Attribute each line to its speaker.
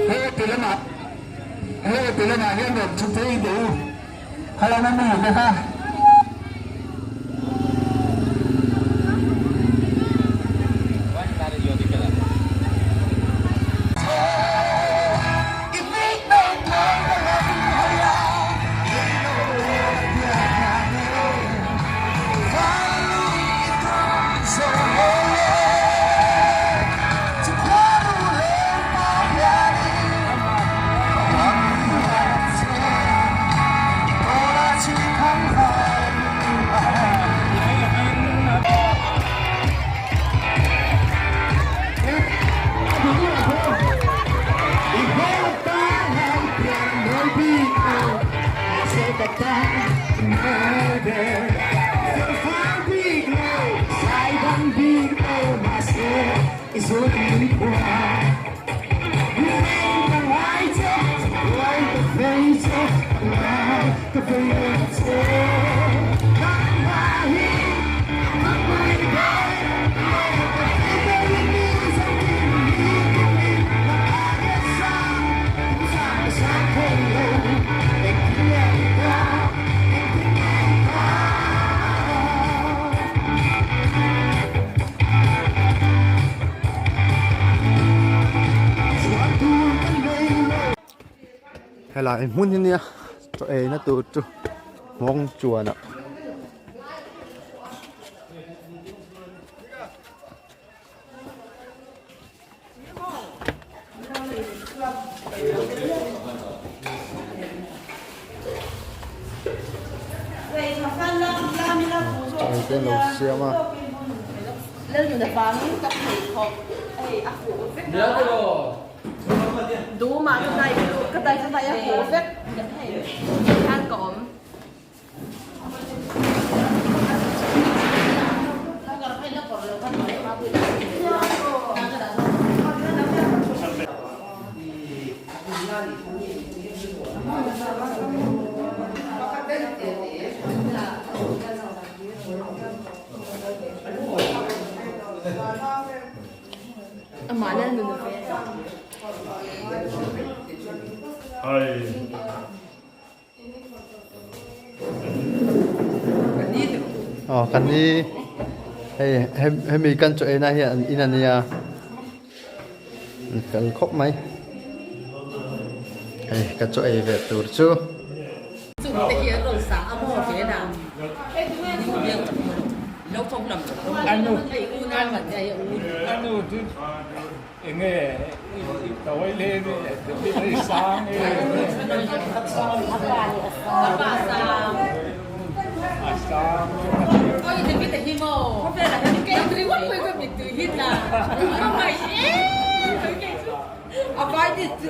Speaker 1: He ti lamah he ti lamah hian rawn thu phei teh u khalama mi te kha. Helai hmun hi nia chaw ei na tur chu nghawng chuan ah. Chaw te an lo siam a. Aw kan ni hei hemi kan chaw ei na hi an in a nia an fel khawp mai hei ka chaw ei ve tur chu.